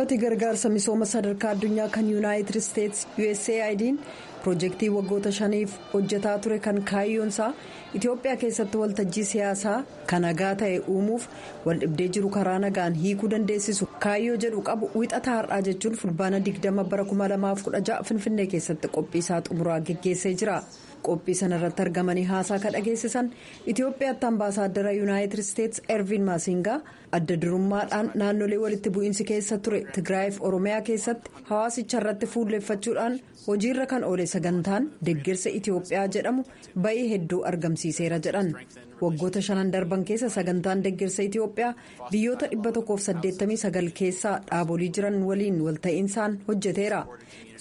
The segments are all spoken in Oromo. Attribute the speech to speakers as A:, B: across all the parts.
A: Dhaabbati gargaarsa misooma sadarkaa addunyaa kan Yuunaayitid Isteets USAID'n piroojeektii waggoota 5f hojjetaa ture kan kaayyoonsaa Itiyoophiyaa keessatti waltajjii siyaasaa kan nagaa ta'e uumuuf waldhibdee jiru karaa nagaan hiikuu dandeessisu kaayyoo jedhu qabu wixata har'aa jechuun Fulbaana 20 bara 2016 Finfinnee keessatti qophii isaa xumuraa geggeessee jira. Qophii sanarratti argamanii haasaa kan dhageessisan Itiyoophiyaatti ambaasaaddara Yuunaayitid Isteets Ervin Maasingaa adda durummaadhaan naannolee walitti bu'iinsi keessa ture Tigraayiif Oromiyaa keessatti hawaasicha irratti fuulleeffachuudhaan hojiirra kan oole sagantaan deeggarsa Itiyoophiyaa jedhamu ba'ii hedduu argamsiiseera jedhan. Waggoota 5 darban keessa sagantaan deeggarsa Itiyoophiyaa biyyoota 189 keessaa dhaabolii jiran waliin walta'iinsaan hojjeteera.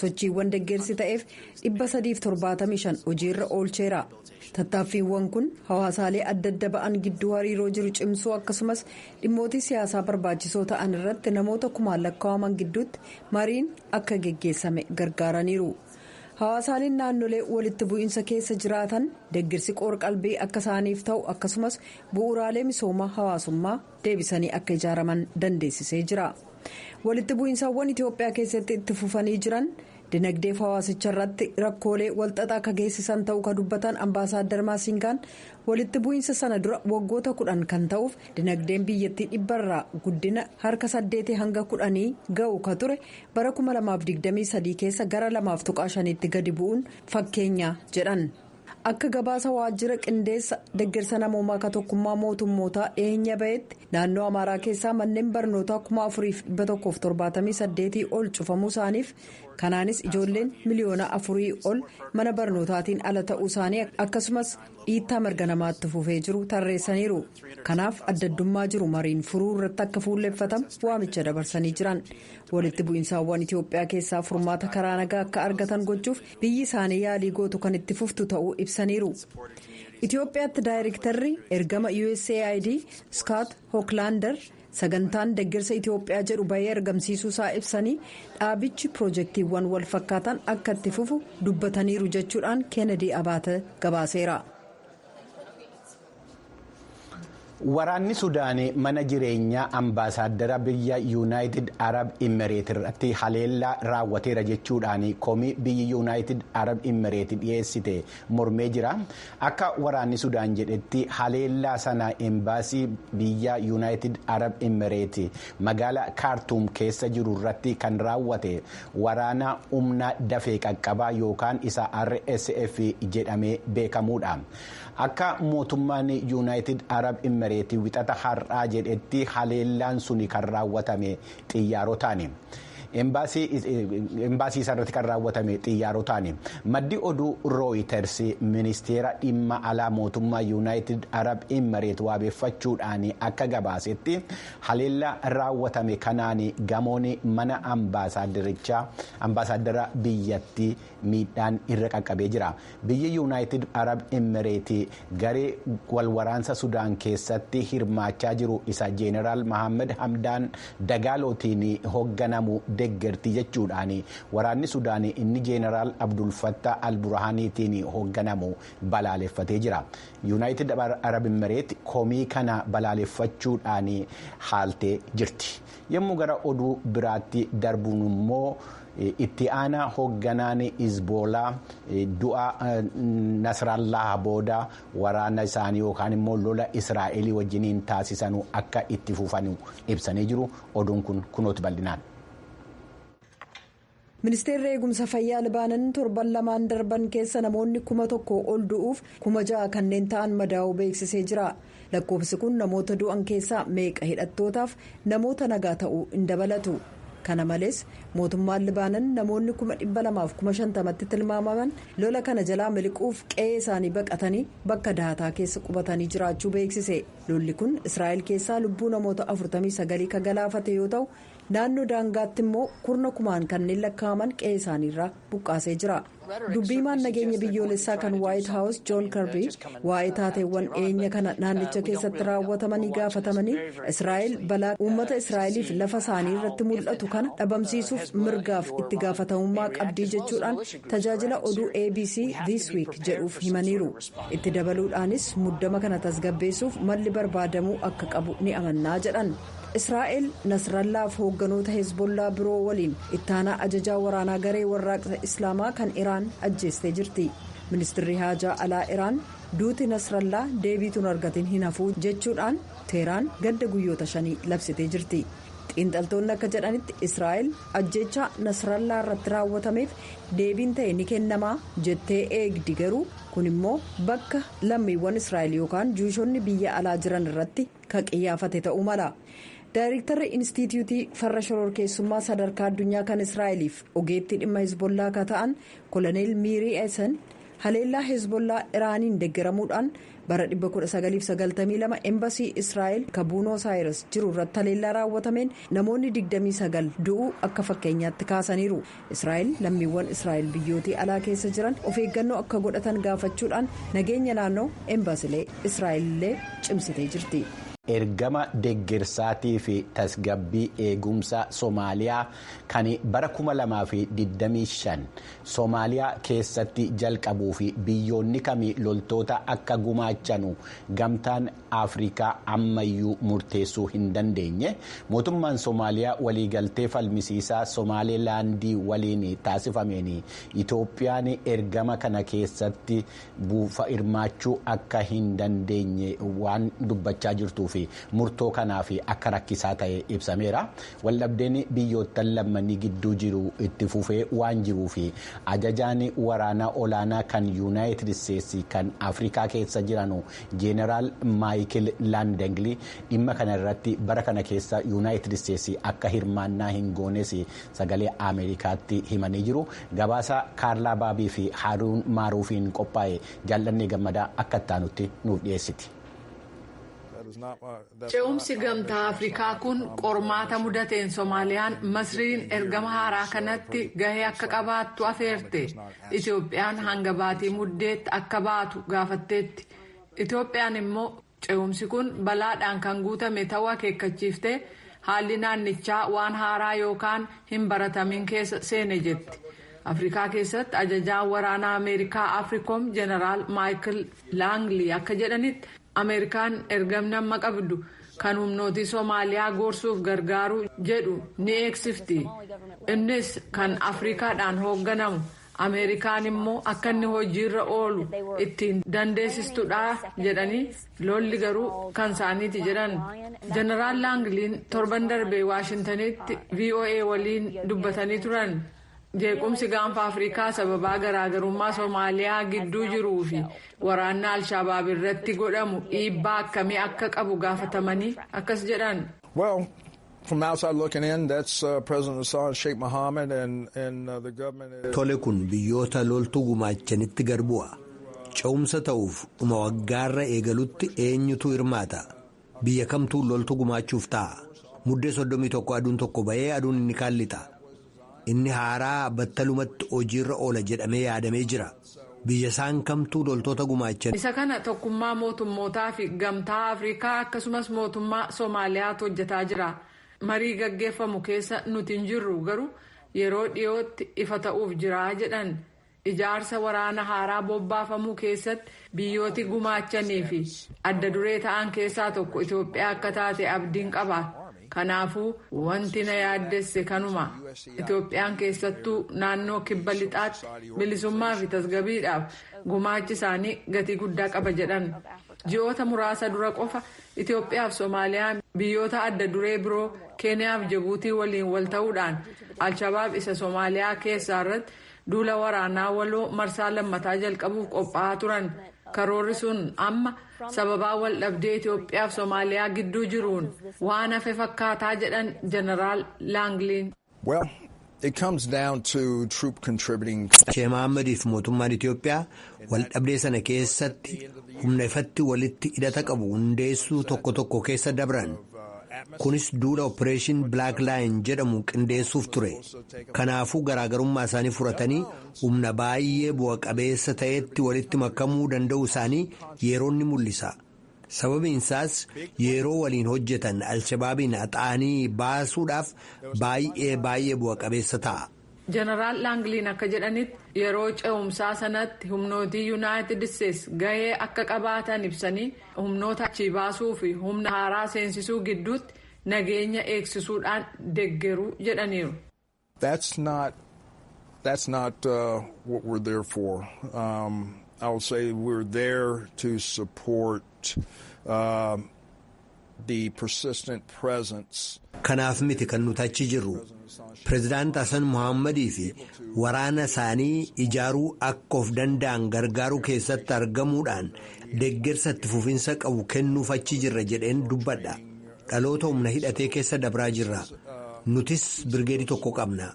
A: Sochiiwwan deeggarsi ta'eef 375 hojiirra oolcheera. Tattaaffiiwwan kun hawaasaalee adda adda ba'an gidduu hariiroo jiru cimsuu akkasumas dhimmootii siyaasaa barbaachisoo ta'an irratti namoota kumaan lakkaa'aman gidduutti mariin akka geggeessame gargaaraniiru. Hawaasaaleen naannolee walitti bu'iinsa keessa jiraatan deeggarsi qoor-qalbii akka isaaniif ta'u akkasumas bu'uuraalee misooma hawaasummaa deebisanii akka ijaaraman dandeessisee jira. Walitti bu'iinsaawwan Itiyoophiyaa keessatti itti fufanii jiran dinagdeef hawaasicha irratti rakkoolee walxaxaa akka geessisan ta'uu kan dubbatan ambaasaaddar Maasingaan walitti bu'iinsa sana dura waggoota 10 kan ta'uuf dinagdeen biyyattii dhibbarraa guddina harka 8 hanga 10 ga'u ka ture bara 2023 keessa gara 2.5tti gadi bu'uun fakkeenya jedhan. Akka gabaasa waajjira qindeessa deeggarsa namoomaa ka tokkummaa mootummootaa dhiyeenya bahetti naannoo Amaaraa keessaa manneen barnootaa 4178 ol cufamuu isaaniif kanaanis ijoolleen miliyoona 4 ol mana barnootaatiin ala ta'uu isaanii akkasumas dhiittaa mirga namaatti fufee jiru tarreessaniiru. Kanaaf addaddummaa jiru mariin furuu irratti akka fuulleeffatamu waamicha dabarsanii jiran. Walitti bu'iinsaawwan Itiyoophiyaa keessaa furmaata karaa nagaa akka argatan gochuuf biyyi isaanii yaalii gootu kan itti fuftu ta'uu ibsaniiru. Itiyoophiyaatti daayirektarri ergama USAID Scott Hooklander sagantaan deeggarsa Itiyoophiyaa jedhu bahee argamsiisuu isaa ibsanii dhaabichi piroojeektiiwwan wal fakkaatan akka itti fufu dubbataniiru jechuudhaan Kennedy Abaate gabaaseera.
B: Waraanni Suudaan mana jireenyaa ambaasaaddara biyya Yuunaayitid Arab Imireet irratti haleellaa raawwateera jechuudhaan komii biyyi Yuunaayitid Arab Imireet dhiyeessite mormee jira. Akka waraanni Suudaan jedhetti haleellaa sana embaasii biyya Yuunaayitid Arab Imireet magaalaa Kaartuum keessa jiru irratti kan raawwate waraana humna dafee qaqqabaa yookaan isa RSF jedhamee beekamudha. Akka mootummaan Yuunaayitid Arab Imireet wixata har'aa jedhetti haleellaan suni kan raawwatame xiyyaarotaani. Embaasii isarratti kan raawwatame xiyyaarotaani. Maddi oduu Rooyiters ministeera dhimma alaa mootummaa Yuunaayitid Arab Imireet waabeeffachuudhaan akka gabaasetti haleellaa raawwatame kanaan gamoon mana ambaasaaddara biyyattii miidhaan irra qaqqabee jira. Biyyi Yuunaayitid Arab Imireet garee walwaraansa Sudaan keessatti hirmaachaa jiru isa Jeeneraal Mahammed Hamdaan Dagaalootiin hoogganamu deeggarti jechuudhaan waraanni Sudaan inni Jeeneraal Abdul Fattah Al-Burhaaniitiin hoogganamu balaaleffatee jira. Yuunaayitid Arab Imireet komii kana balaaleffachuudhaan haaltee jirti. Yommuu gara oduu biraatti darbuun immoo itti aanaa hoogganaan Hizboolaa du'a Nasrallaa booda waraana isaanii yookaan immoo lola Israa'elii wajjiniin taasisan akka itti fufan ibsanii jiru. Oduun kun kunooti bal'inaan.
A: Ministeerri eegumsa fayyaa Libaanan torban lamaan darban keessa namoonni 1,000 ol du'uuf 6,000 kanneen ta'an madaa'uu beeksisee jira. Lakkoofsi kun namoota du'an keessaa meeqa hidhattootaaf namoota nagaa ta'uu hin dabalatu. Kana malees mootummaan Libaanan namoonni 250,000tti tilmaamaman lola kana jalaa miliquuf qe'ee isaanii baqatanii bakka dahataa keessa qubatanii jiraachuu beeksise. Lolli kun Israa'el keessaa lubbuu namoota 49 kan galaafate yoo ta'u, naannoo daangaatti immoo kurna kumaan kanneen lakkaa'aman qe'ee isaaniirraa buqqaasee jira. Dubbiimaan nageenya biyyoolessaa kan Waayit Haawus Joon Karbii waa'ee taateewwan dhiyeenya kana naannicha keessatti raawwatamanii gaafatamanii Israa'el balaa uummata Israa'eliif lafa isaanii irratti mul'atu kana dhabamsiisuuf mirgaaf itti gaafatamummaa qabdii jechuudhaan tajaajila oduu ABC This Week jedhuuf himaniiru. Itti dabaluudhaanis muddama kana tasgabbeessuuf malli barbaadamuu akka qabu ni amannaa jedhan. Israa'el Nasrallaaf hoogganoota Hezbollaa biroo waliin ittaanaa ajajaa waraanaa garee warraaqsa Islaamaa kan Iraan ajjeestee jirti. Ministirri haajaa alaa Iraan duuti Nasrallaa deebiituun argatiin hin hafuu jechuudhaan Teeraan gadda guyyoota 5 labsitee jirti. Xiinxaltoonni akka jedhanitti Israa'el ajjeechaa Nasrallaa irratti raawwatameef deebiin ta'e ni kennamaa jettee eegdi, garuu kun immoo bakka lammiiwwan Israa'el yookaan juushonni biyya alaa jiran irratti kan qiyyaafate ta'uu mala. Daayirektarri Inistituutii farra shororkeessummaa sadarkaa addunyaa kan Israa'eliif ogeettii dhimma Hezbollaa akka ta'an Koloneel Miirii Eesen haleellaa Hezbollaa Iraaniin deeggaramuudhaan bara 1992 embasii Israa'el kan Buunos Aayires jiru irratti haleellaa raawwatameen namoonni 29 du'uu akka fakkeenyaatti kaasaniiru. Israa'el lammiiwwan Israa'el biyyootii alaa keessa jiran of eeggannoo akka godhatan gaafachuudhaan nageenya naannoo embasiilee Israa'el illee cimsitee jirti.
B: Ergama deeggarsaatii fi tasgabbii eegumsa Somaaliyaa kan bara 2025 Somaaliyaa keessatti jalqabuu fi biyyoonni kamii loltoota akka gumaachanu gamtaan Afrikaa ammayyuu murteessuu hin dandeenye. Mootummaan Somaaliyaa waliigaltee falmisiisaa Somaalilaandii waliin taasifameen Itoophiyaan ergama kana keessatti buufa hirmaachuu akka hin dandeenye waan dubbachaa jirtuuf murtoo kanaaf akka rakkisaa ta'e ibsameera. Waldhabdeen biyyoottan lammanii gidduu jiru itti fufee waan jiruuf ajajaan waraanaa olaanaa kan Yuunaayitid Isteetsi kan Afrikaa keessa jiranu Jeeneraal Maayikil Laandengli dhimma kana irratti bara kana keessa Yuunaayitid Isteetsi akka hirmaannaa hin goones sagalee Ameerikaatti himanii jiru. Gabaasa Kaarlaa Baabii fi Haaruun Maaruufiin qophaa'e Jaallannee Gammadaa akka itti nuuf dhiyeessiti.
C: Ce'umsi gamtaa Afrikaa kun qormaata mudateen Soomaaliyaan Masriin ergama haaraa kanatti gahee akka qabaattu afeerte. Itoophiyaan hanga baatii muddeetti akka baatu gaafatteetti. Itoophiyaan immoo ce'umsi kun balaadhaan kan guutame ta'uu akeekkachiiftee haalli naannichaa waan haaraa yookaan hin baratamin keessa seene jetti. Afrikaa keessatti ajajaan waraanaa Ameerikaa Afrikoom Jeneraal Maayikil Laangli akka jedhanitti, Ameerikaan ergamni amma qabdu kan humnootii Soomaaliyaa gorsuuf gargaaru jedhu ni eegsifti. Innis kan Afrikaadhaan hoogganamu, Ameerikaan immoo akka inni hojiirra oolu ittiin dandeessistudha jedhanii, lolli garuu kan isaaniiti jedhan. Jeneraal Laangliin torban darbee Waashintanitti VOA waliin dubbatanii turan. Jeequmsi gaanfa Afrikaa sababaa garaagarummaa Soomaaliyaa gidduu jiruu fi waraanna Alshabaab irratti godhamu dhiibbaa akkamii akka qabu gaafatamanii akkas jedhan.
D: Well, from outside looking in, that's President Hassan Sheikh Mohammed and the government is.
E: Tole, kun biyyoota loltuu gumaachanitti gad bu'a. Ce'umsa ta'uuf dhuma waggaarra eegalutti eenyutu hirmaata? Biyya kamtuu loltuu gumaachuuf ta'a? Muddee 31 aduun tokko ba'ee aduun inni kaan lixa. Inni haaraa battalumatti hojiirra oola jedhamee yaadamee jira. Biyya isaan kamtuu loltoota gumaachan.
C: Isa kana tokkummaa mootummootaa fi gamtaa Afrikaa akkasumas mootummaa Soomaaliyaatu hojjetaa jira. Marii gaggeeffamu keessa nuti hin jirru, garuu yeroo dhiyootti ifa ta'uuf jira jedhan. Ijaarsa waraana haaraa bobbaafamuu keessatti biyyooti gumaachanii fi adda duree ta'an keessaa tokko Itoophiyaa akka taate abdiin qaba. Kanaafuu wanti na yaaddesse kanuma. Itoophiyaan keessattuu naannoo kibba lixaatti bilisummaa fi tasgabbiidhaaf gumaachi isaanii gatii guddaa qaba jedhan. Ji'oota muraasa dura qofa Itoophiyaa fi Soomaaliyaan biyyoota adda duree biroo Keeniyaa fi Jibuutii waliin wal ta'uudhaan Alshabaab isa Soomaaliyaa keessaa irratti duula waraanaa waloo marsaa lammataa jalqabuuf qophaa'aa turan. Karoorri sun amma sababaa wal dhabdee Itoophiyaa fi Soomaaliyaa gidduu jiruun waan hafe fakkaataa jedhan Jeneraal Laangliin.
D: Well, it comes down to troop contributing.
E: Sheekh Mahaammadiif mootummaan Itoophiyaa wal dhabdee sana keessatti humna ifatti walitti hidhata qabu hundeessuu tokko tokko keessa dabran. Kunis duula Operation Black Lion jedhamu qindeessuuf ture. Kanaafuu garaagarummaa isaanii furatanii humna baay'ee bu'a qabeessa ta'etti walitti makamuu danda'u isaanii yeroo ni mul'isa. Sababiin isaas yeroo waliin hojjetan Alshabaabiin haxaa'anii baasuudhaaf baay'ee baay'ee bu'a qabeessa ta'a.
C: Jeneraal Laangliin akka jedhanitti, yeroo ce'umsaa sanatti humnootii Yuunaayitid Isteets gahee akka qabaatan ibsanii, humnoota achii baasuu fi humna haaraa seensisuu gidduutti Nageenya eegsisuudhaan deggeruu jedhaniiru.
D: That's not what we're there for. I will say we're there to support the persistent presence.
E: Kanaaf miti kan nuti achi jirru. Pireezidaant Hasan Muhammadii fi waraana isaanii ijaaruu akka of danda'an gargaaruu keessatti argamuudhaan deggersa itti fufinsa qabu kennuuf achi jirra jedheen dubbadha. Dhaloota humna hidhatee keessa dabraa jirra. Nutis birgeedii tokko qabna.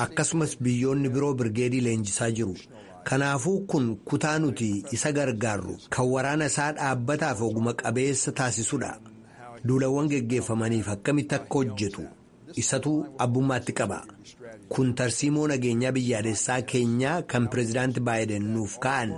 E: Akkasumas biyyoonni biroo birgeedii leenjisaa jiru. Kanaafuu kun kutaa nuti isa gargaarru kan waraana isaa dhaabbataaf oguma qabeessa taasisudha. Duulawwan geggeeffamaniif akkamitti akka hojjetu isatu abbummaatti qaba. Kun tarsiimoo nageenyaa biyyaalessaa keenyaa kan pireezidaanti Baayiden nuuf ka'an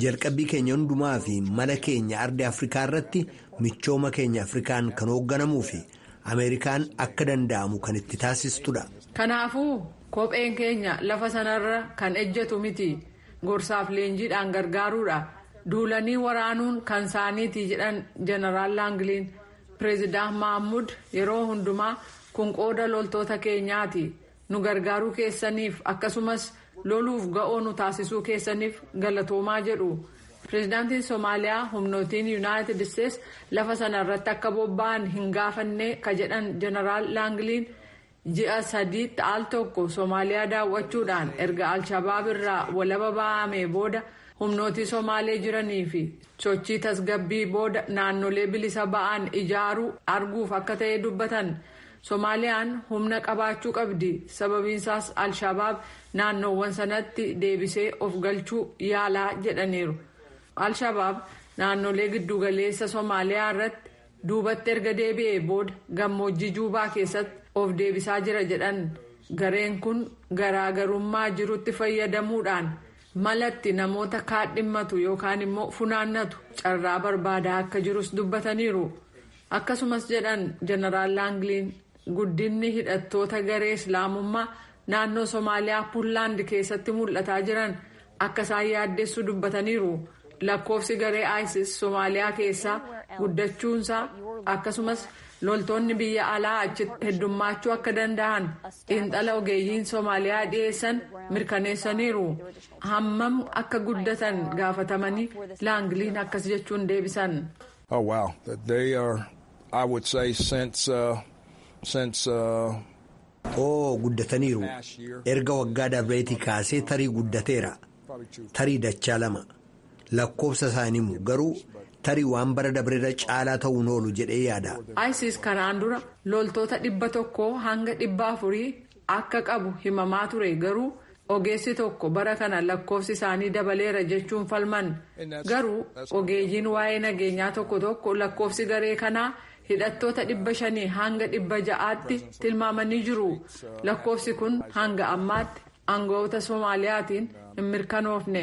E: jalqabbii keenya hundumaa fi mala keenya ardi Afrikaa irratti michooma keenya Afrikaan kan hoogganamuu fi Ameerikaan akka danda'amu kan itti taasistudha.
C: Kanaafuu kopheen keenya lafa sanarra kan ejjetu miti, gorsaaf leenjiidhaan gargaaruudha. Duulanii waraanuun kan saaniiti jedhan Jeneraal Laangiliin. Pireezidaant Mahmud yeroo hundumaa kun qooda loltoota keenyaati. Nu gargaaruu keessaniif akkasumas loluuf ga'oo nu taasisuu keessaniif galatoomaa jedhu. Pireezidaantiin Somaaliyaa humnootiin Yuunaayitid Isteets lafa sana irratti akka bobba'an hin gaafanne ka jedhan Jeneraal Laangiliin, ji'a 3tti al tokko Somaaliyaa daawwachuudhaan erga Alshabaab irraa walaba ba'amee booda humnootii Somaalee jiranii fi sochii tasgabbii booda naannolee bilisa ba'an ijaaruu arguuf akka ta'e dubbatan. Somaaliyaan humna qabaachuu qabdi, sababiinsaas Alshabaab naannoowwan sanatti deebisee of galchuu yaalaa jedhaniiru. Alshabaab naannolee giddugaleessa Somaaliyaa irratti duubatti erga deebi'ee booda gammoojjii Juubaa keessatti of deebisaa jira jedhan. Gareen kun garaagarummaa jirutti fayyadamuudhaan malatti namoota kaadhimmatu yookaan immoo funaannatu carraa barbaadaa akka jirus dubbataniiru. Akkasumas jedhan Jeneraal Laangiliin, guddinni hidhattoota garee Islaamummaa naannoo Somaaliyaa Puunlaand keessatti mul'ataa jiran akka isaan yaaddessu dubbataniiru. Lakkoofsi garee ISIS Somaaliyaa keessaa guddachuunsaa akkasumas loltoonni biyya alaa achitti heddummaachuu akka danda'an xiinxala ogeeyyiin Somaaliyaa dhiyeessan mirkaneessaniiru. Hammam akka guddatan gaafatamanii Laangiliin akkas jechuun deebisan.
D: Oh wow, they are, I would say, since
E: Oo, guddataniiru. Erga waggaa darbeetii kaasee tarii guddateera. Tarii dachaa lama. Lakkoofsa isaaniimu garuu tarii waan bara dabreerra caalaa ta'uun oolu jedhee yaada.
C: ISIS kanaan dura loltoota 100 hanga 400 akka qabu himamaa ture, garuu ogeessi tokko bara kana lakkoofsi isaanii dabaleera jechuun falman. Garuu ogeeyyiin waa'ee nageenyaa tokko tokko lakkoofsi garee kanaa hidhattoota 500 hanga 600tti tilmaamanii jiru. Lakkoofsi kun hanga ammaatti aangawoota Soomaaliyaatiin hin mirkanoofne.